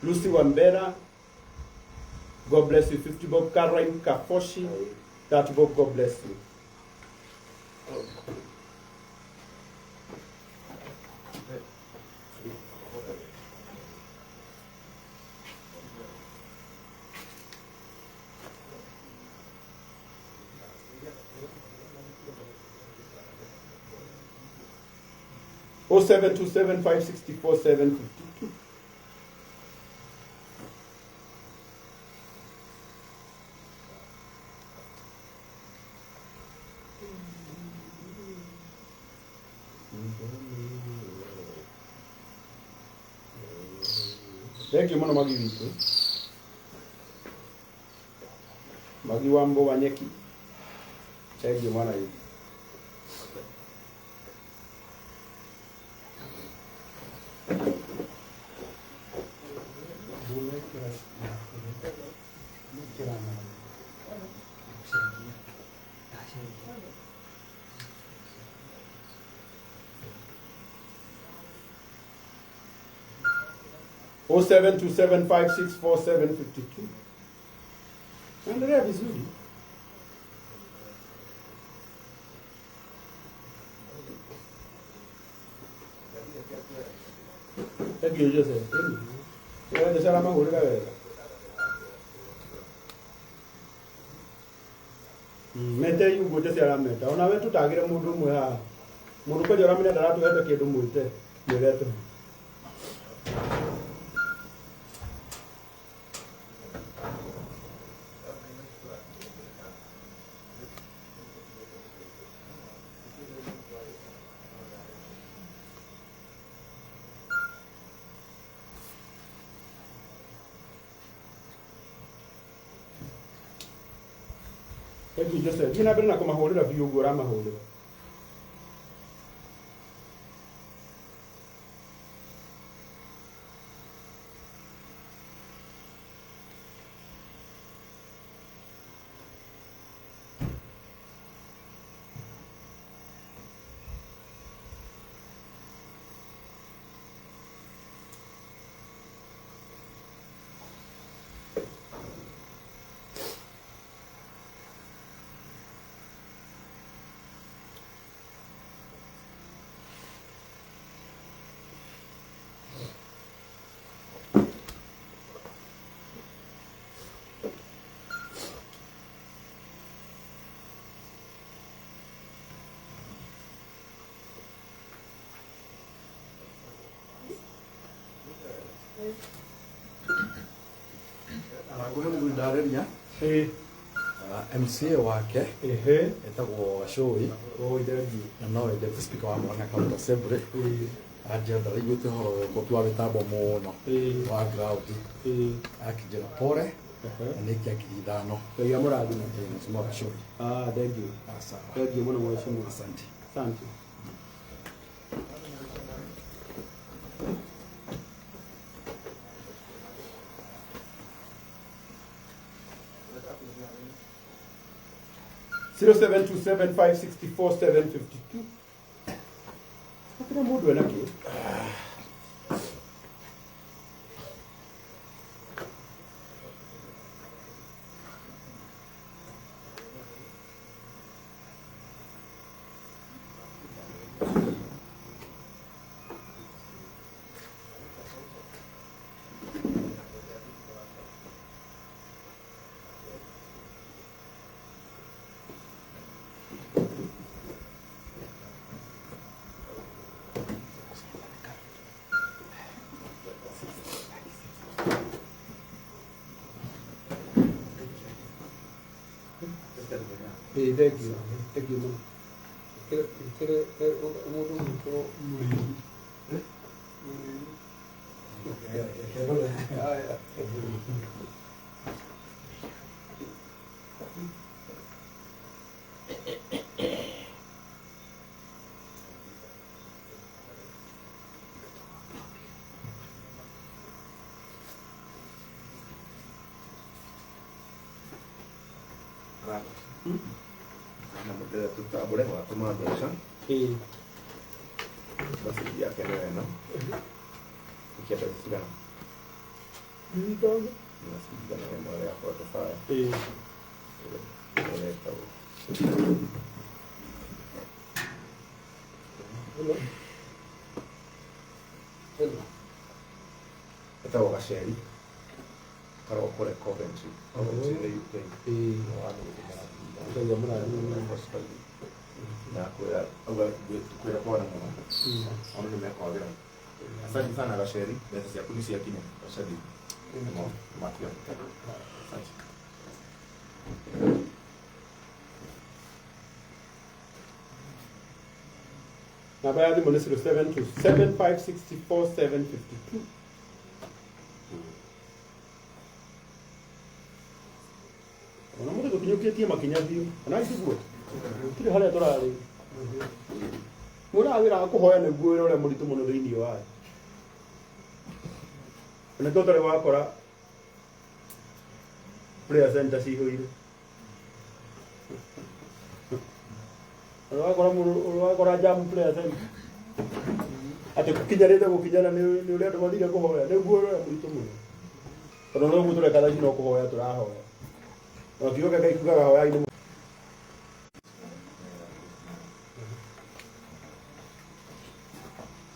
Lucy Wambera, God bless you. 50 bob. Caroline Kafoshi, 30 bob. God bless you. 0727 564 752. Thank you muno magi witũ. Magi wa Mbo wa Nyeki. Thank you mwana witũ. 0727564752. Endelea vizuri. Thank you, Joseph. Thank you. Salama hurira wega. Mete yugo Jose arameta. Ona we tutagire mundu umwe haha. Mundu kwanja uramenya ndaratuhete kindu mwite. Mwirete. Thank you, Joseph. Thiĩ na mbere na kũmahũrĩra biũ ũguo ũramahũrĩra. Nguhe mũthuri ndarĩria. Ĩĩ. MCA wake Ehe. etagwo Gacũi. Oh, thank you. Na nowe deputy speaker wa Murang'a County Assembly. Ĩĩ. Anjĩra ndaraiguĩte ũhoro ũyũ wa mĩtambo mũno Ĩĩ. wa ground. Ĩĩ. Akĩnjĩra pore Ehe. na nĩ ikia 5,000. Ngai amũrathime. Ĩĩ, Mheshimiwa Gacũi. Ah, thank you. Sawa. Thank you mũno mheshimiwa. Asante. Asante. 0727564752. Hakuna mundu ena kĩ. Ĩĩ, thank you. Thank you mũno. Mũndũ ũgwĩtwo Mũrĩithi. Mũrĩithi. Haya. Na mũndũ tũtambũre watũma mbeca. Ĩĩ. Message yake nĩ ĩno. Ikia mbeca cigana? Ndithoge. Na cigana ĩmwe ya 45. Ĩĩ. Ĩretagwo. Hello. Hello. Etagwo Gaceri. Karogwo kũrĩa Coventry. Coventry nĩ UK. Ĩĩ. Ngai amũrathime. Na kwĩra auga kwĩra kwana mũno. Ona nĩ mekwagĩra. Asante sana Gaceri, mbeca ciaku nĩ ciakinya. Gaceri. Nĩmatiga. Asante. Namba ya thimũ nĩ 0727 564 752. Ona mũndũ tũkinyũkĩtie makinya biũ ona itiguo tũtirĩ harĩa tũrarĩ mũraga wĩra wa kũhoya nĩguo wĩra ũrĩa mũritũ mũno thĩinĩ wa thĩ. Ona kĩo ũtarĩ wakora prayer center cihũire. Ũrĩ wakora mũndũ ũrĩ wakora jam prayer center atĩ gũkinyarĩte gũkinyana nĩ ũrĩa andũ mathire kũhoya nĩguo wĩra ũrĩa mũritũ mũno tondũ no ũguo tũreka thaa ici no kũhoya tũrahoya na kiugo kĩa Ngai kiugaga hoyai nĩ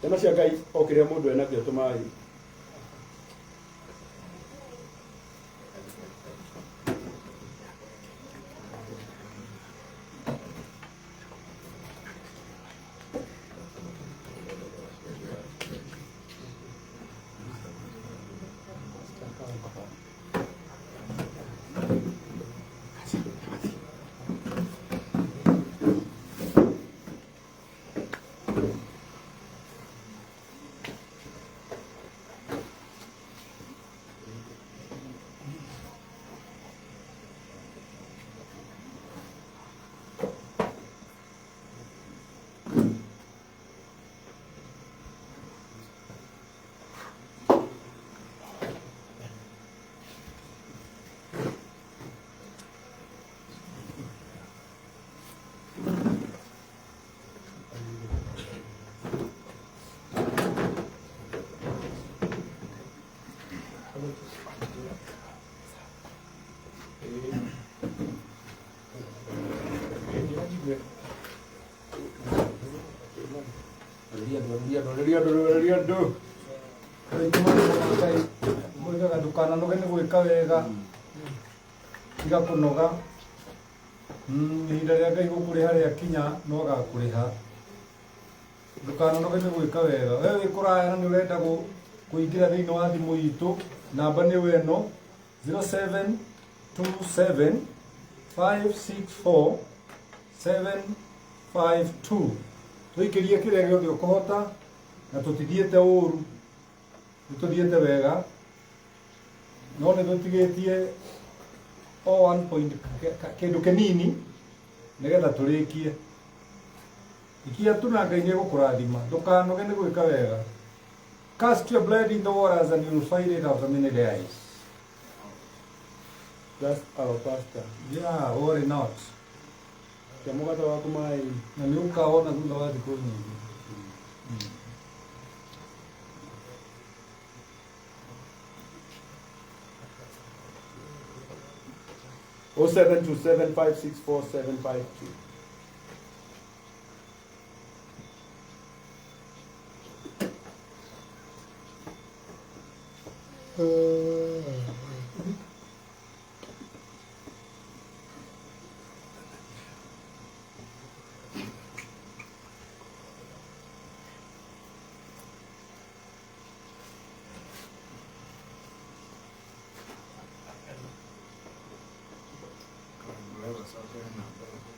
ciana cia Ngai o kĩrĩa mũndũ enakĩo tũmai. Rĩria andũ Aingĩ Ngai moigaga ndũkananoge nĩ gwĩka wega, tiga kũnoga. Ihinda rĩa Ngai gũkũrĩha rĩakinya no agakũrĩha. Ndũkananoge nĩ gwĩka wega. We wĩ kũraya na nĩ ũrenda kũingĩra thĩinĩ wa thimũ itũ, namba nĩ ĩno 0727 564 752. Tũikĩrie kĩrĩa gĩothe ũkũhota na tũtithiĩte ũru, nĩtũthiĩte wega, no nĩtũtigĩtie o 1 point kĩndũ kĩnini nĩgetha tũrĩkie. Ikia tu na Ngai nĩegũkũrathima. Ndũkanoge nĩ gwĩka wega. Cast your blood in the waters and you will find it after many days. That's our pastor. Yeah, worry not. Kia mũgate waku maĩ. Na nĩ ũkaona thutha wa thikũ nyingĩ. 0727 564 752.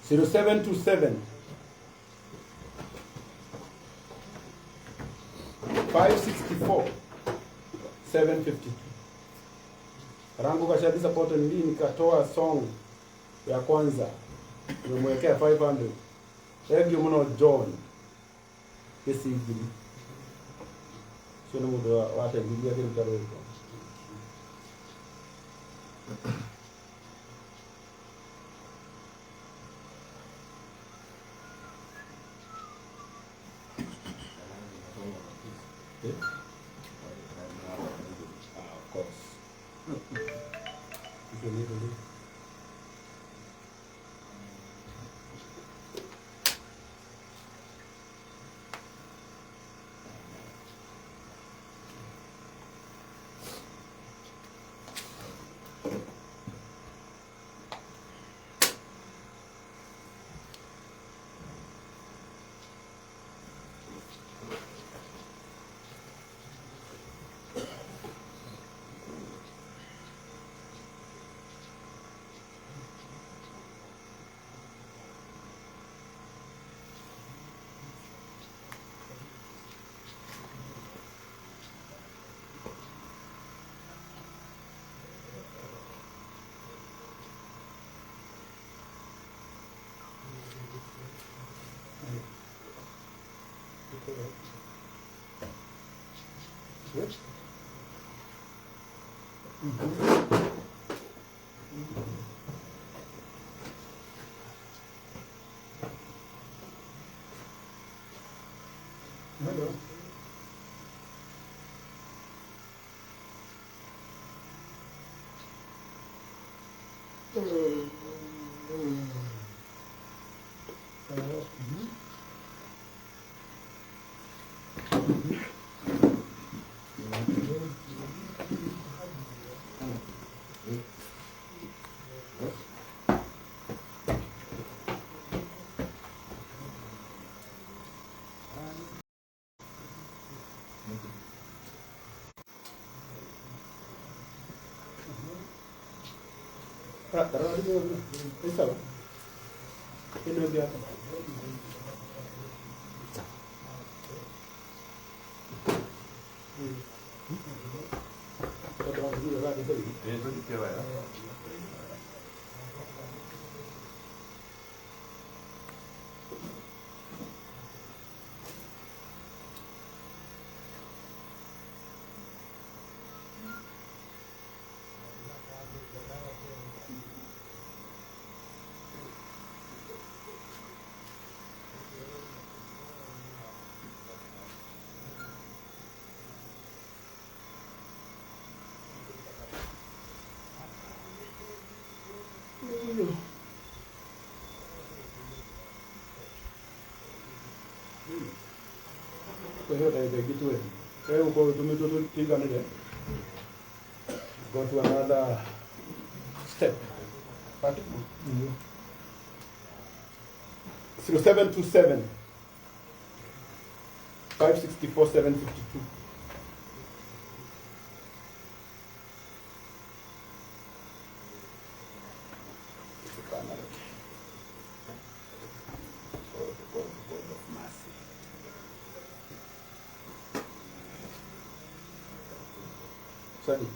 0727 564 752. Rangu Kashadi support ndi nikatoa song ya kwanza nimemwekea 500. Thank you muno John. Kesi igiri. Sio ni mundu wateithirie akĩruta rwĩmbo. Boss. Icio nĩ rũrĩ. Good. Hello. Tarara nĩ sawa. Ĩno ĩngĩ hapa. Ĩĩ tũnyitie wega. Kwĩheo ndagĩka ingĩ twendi egũkorwo tũmĩtwo tũiganĩre. Go to another step. 0727 564 752. God, God, God of mercy. Sorry.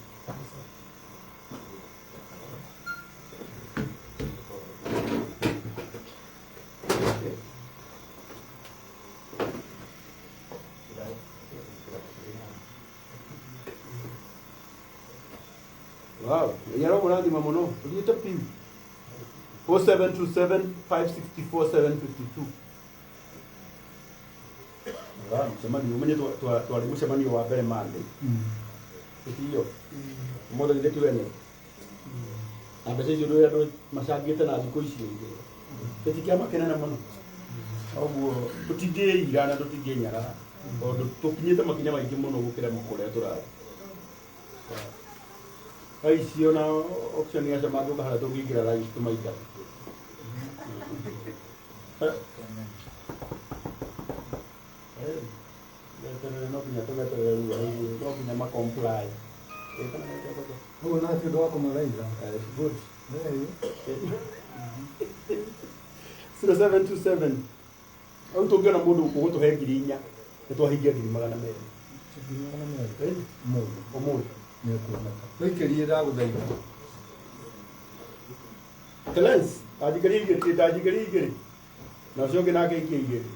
Wow, yaro kũrathima mũno tũthiĩte piu. 0727 564 752. Wow, mũcemanio ũmenye twarĩ mũcemanio wa mbere Monday. Tũtio ũmũthĩ githĩ ti wene na mbeca icio ndũĩ andũ macangĩte na thikũ icio igĩrĩ gĩti kĩama kĩnene mũno ũguo tũtingĩira na tũtingĩnyarara tondũ tũkinyĩte makinya maingĩ mũno gũkĩra kũrĩa tũrathiĩ. Thaa icio na auction acio mangĩũka harĩa tũngĩingĩra thaa ici tũmaingate. Meterere no nginya tũmeterere rĩu no nginya ma comply. Ũguo na ti ũndũ wa kũmathaitha. Good. Ĩĩ. 0727 au tũngĩona mũndũ ũgũtũhe 4,000 nĩ twahingia 200,000. 200,000. Mũndũ. Ũmũthĩ. Nĩekuoneka. Tũikĩrie ndagũthaitha. Talents, anjikĩrie igĩrĩ, ndanjikĩrie igĩrĩ. Na ũcio ũngĩ nake aikie igĩrĩ.